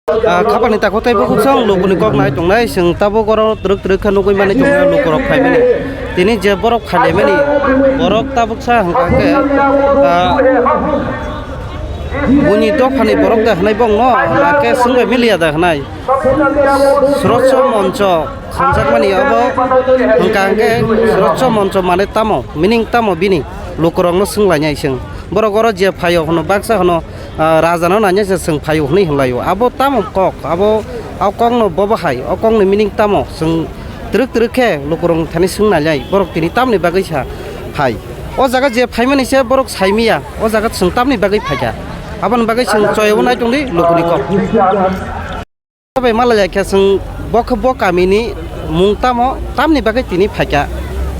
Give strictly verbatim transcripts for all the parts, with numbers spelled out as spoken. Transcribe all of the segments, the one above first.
Ah, khapani takhuk tei bukhuk song lukuni kok nai tongnai, chwng tabuk oro twrwk twrwk khe nugwi mani tongnai lukurok phaimani. Tini je borok phailaimani, borok tabuksa hwnkha khe, ah, buini dophani borok da hwnwi bongno, na khe swngbai miliya da hwnai. Srotso moncho. Swngjak mani abo hwnkha hwnkhe srotso moncho mane tamo, meaning tamo bini lukurokno swnglainai chwng. Borok oro je phaio hwno baksa hwno, ah, raja no nainai se chwng phaio hwnwi hwnlaio. Abo tamo kok, abo o kokno bobo hai, o kokni meaning tamo chwng twrwk twrwk khe lukurok thani swngnainai borok tini tamni bagwi sa phai. O jaga je phaimani se borok saimiya, o jaga chwng tamni bagwi phaikha. Aboni bagwi chwng choyabo nai tongdi lukuni kok. Bai malai khe chwng bo khe bo kamini mung tamo, tamni bagwi tini phaikha.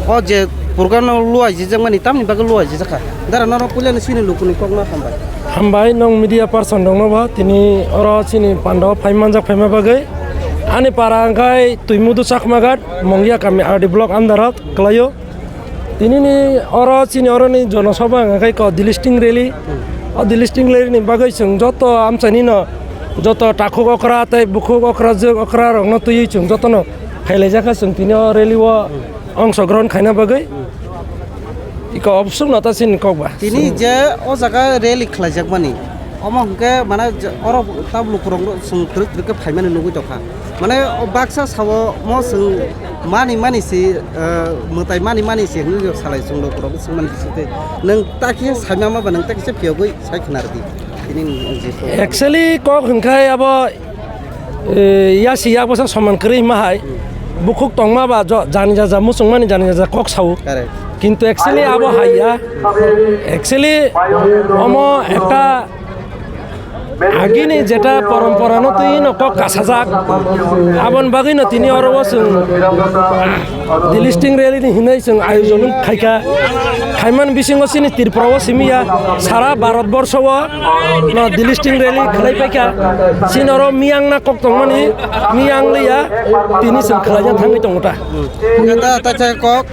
O je program no luai jijak mani tamni bagwi luai jijak kha. Dara norok puilano chini lukuni kokno hambai. Hambai nwng media person rokno bo tini oro chini pando phai manjak phaima bagwi. Ani para hwnkhe Twimudu Chakmaghat, Mongia kami R D block under o kwlaio. Tinini oro chini oroni jonosabha hwnkha khe ko delisting rally. O delisting rally ni bagwi chwng joto amchaini no, joto takhuk okra tei bukhuk okra, jwk okra rokno twiwi chwng jotono phailaijak kha chwng tini o rally o ongshogrohon khaina bagwi. Iko obsuk no ta chini kok ba. Tini je o jaga rally khlaijakmani, omo hwnkhe mane je oro tabuk lukurok chwng twrwk twrwk khe phaimani nugwi tongkha. Mane o baksa sao mo chwng mani mani se, eh, mwtai mani mani se hinwi salai chwng lukurok swngmani bisingtwi. Nwng ta khe saima ma ba nwng ta kisa phiyogwi sai khna rwdi. Tini nwng je kok. Actually kok hwnkhe abo, eh, yasi yak bwsa soman kwrwi ma hai. Bukhuk tongma ba jo-, jani jaja muchungmani jani jaja kok sao. Correct. Kintu actually abo hai ya. Actually omo ekta agini jeta poromporano twi no kok kasajak, aboni bagwi no tini oro o chwng delisting rally ni hinwi chwng ayojon khaikha. Khaimani bisingo chini Tripura o simi ya, sara Bharat borsho o no delisting rally khlai paikha. Chini oro miyang na kok tongmani, miyang liya tini chwng khlaina thangwi tongo ta. Kok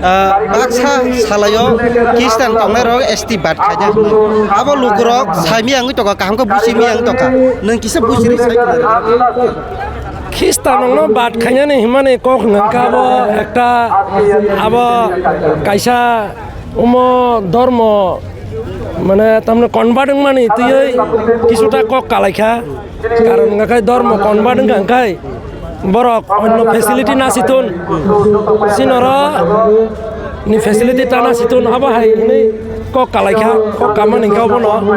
Ah, baksa salaio Christian tongnairok S T bad khaina hwnwi. Abo lukurok saimiyangwi tongkha, kaham khe buchimiyangwi tongkha. Nwng kisa buchirwi sai khna rw. Christian rokno bad khainani hwnmani kok hwnkha abo ekta, abo kaisa omo dormo, mane tamni convert wngmani twiwi kisuta kok kalaikha. Karon hwnka khe dormo convert wngkha hwnkhai borok onno facility na siton, sinoro ni facility ta na siton, abo hai hwnwi kok kalaikha, kok kamani hwnka obono.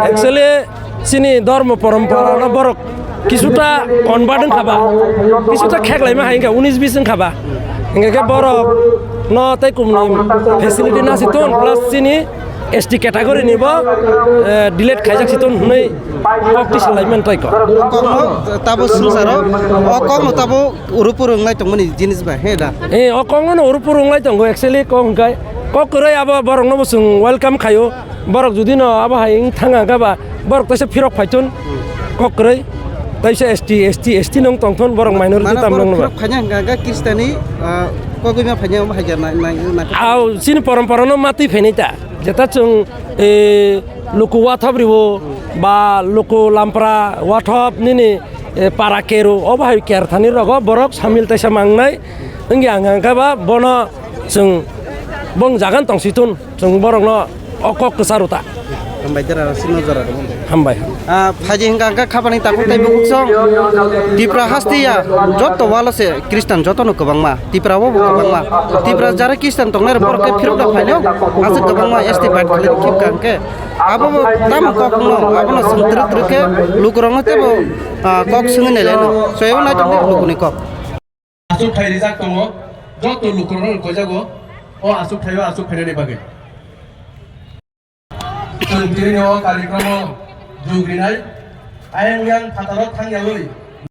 Actually chini dormo porompara no borok kisuta convert wngkha ba, kisuta kheklaima hai hwnka unis bis wngkha ba, hwnka khe borok no tei kumni facility na siton plus chini S T category ni bo, eh, delete khaijak siton hwnwi kok twi salai man tei kok. Kokno tabo swngcharo, o kokno tabo uru puru wngnai tongmani jinis bai, he da? Eh, o kokno no uru puru wngnai tongo, actually kok hwnkhai kok kwrwi abo borokno bo chwng welcome khaio. Borok judi no abo hai wng thang kha ba, borok teisa phirok phaitun kok kwrwi. Teisa S T, S T, S T nung tongthun borok minority tam nung ba. Phirok phaina hwnka hwnka Christian ni, ah, kogwima phaina omo hai khe nai, nai, nai. Au, chini porompara no matwi phainai ta. Jeta chwng, eh, luku wathop riwo, ba luku lampra wathop nini, eh, para keru, obo hai ker thani rogo borok samil taisa mangnai. Wngya hwnka hwnka ba bono chwng bong jagan tong siton, chwng borokno o kok kwcharo ta. Hambai dera sino jora rw. Hambai. Ah, phaidi hwnka hwnka khapani takhuk tei bukhuk song. Tipra haste ya, jotto walo se Christian jotono kwbangma. Tipra o bo kwbangma. Tipra jara Christian tongnai rok borok khe phirok da phaino. Aswk kwbangma S T bad khlai khip ka hwnkhe. Abo bo tamo kok no, abono swng twrwk twrwk khe lukurokno teibo, ah, kok swngwi nai laino. Soyabo nai tongdi lukuni kok. Aswk phai rijak tongo, jotto lukurokno koijago, o aswk phaio aswk phainani bagwi. Chwng tini o karikromo jug rinai, ayang yang phataro thangyawi,